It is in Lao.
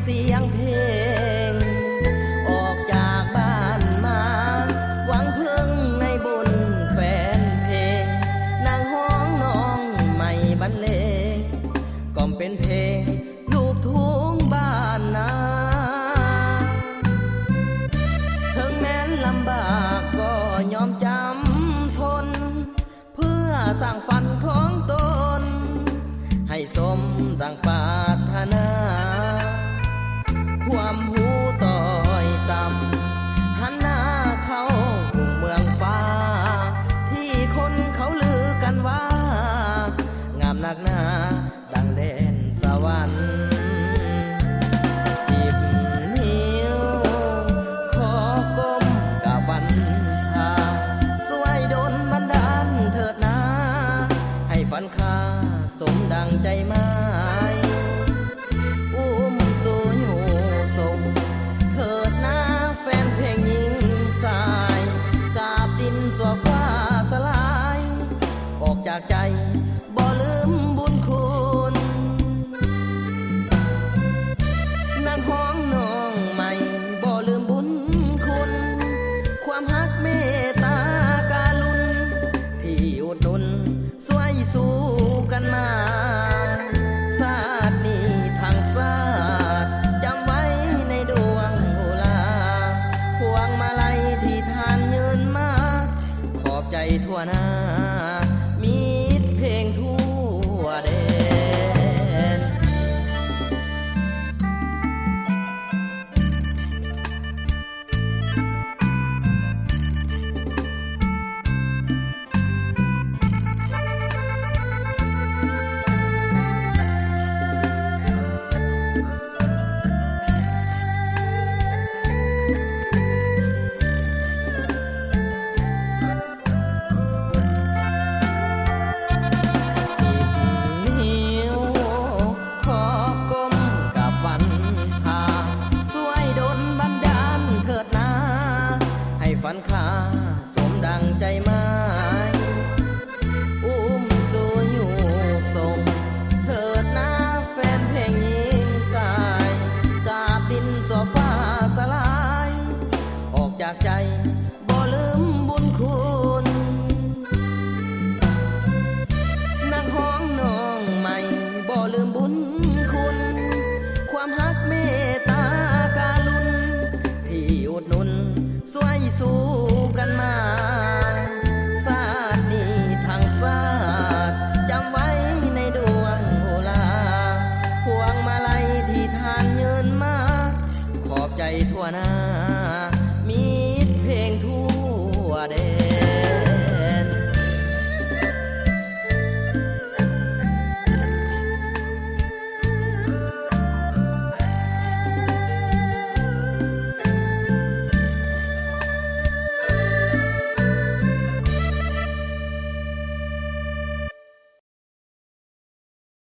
ສຽງເພງ ອອກຈາກບ້ານມາ ຫວັງເພິ່ງໃນບຸນແຟນເພງ ນາງຮ້ອງນ້ອງໃໝ່ບັນເລງ ກ່ອມເປັນເພງລູກທຸ່ງບ້ານນາ ເຖິງແມ່ນລຳບາກກໍຍອມຈຳທົນ ເພື່ອສ້າງຝັນຂອງຕົນ ໃຫ້ສົມດັ່ງປາດຖະໜາ ຄວາມຮູ້ຕ້ອຍຕ່ຳ ຫັນໜ້າເຂົ້າກຸ່ມເມືອງຟ້າ ທີ່ຄົນເຂົາລືກັນວ່າ ງາມນັກໜາ ດັ່ງແດນສະຫວັນ ສິບນິ້ວ ຂໍກົ້ມກາບວັນທາ ຊ່ວຍດົນບັນດານເຖີດນາ ໃຫ້ຝັນຂ້າສົມດັ່ງໃຈໝາຍ ອຸ້ມຊູຢູ່ສົງ ເຖີດນາແຟນເພງຍິງຊາຍ ກາບດິນຊົ່ວຟ້າສະຫຼາຍ ອອກຈາກໃຈ ບໍ່ລືມບຸນຄຸນ ນັກຮ້ອງນ້ອງໃໝ່ບໍ່ລືມບຸນຄຸນ ຄວາມຮັກເມດຕາກະລຸນ ທີ່ອຸດໜູນຊ່ວຍສູ້ກັນມາ ຊາດນີ້ທັງຊາດ ຈຳໄວ້ໃນດວງໂອລາ ພວງມາໄລທີ່ທ່ານຍື່ນມາ ຂອບໃຈທົ່ວໜ້າ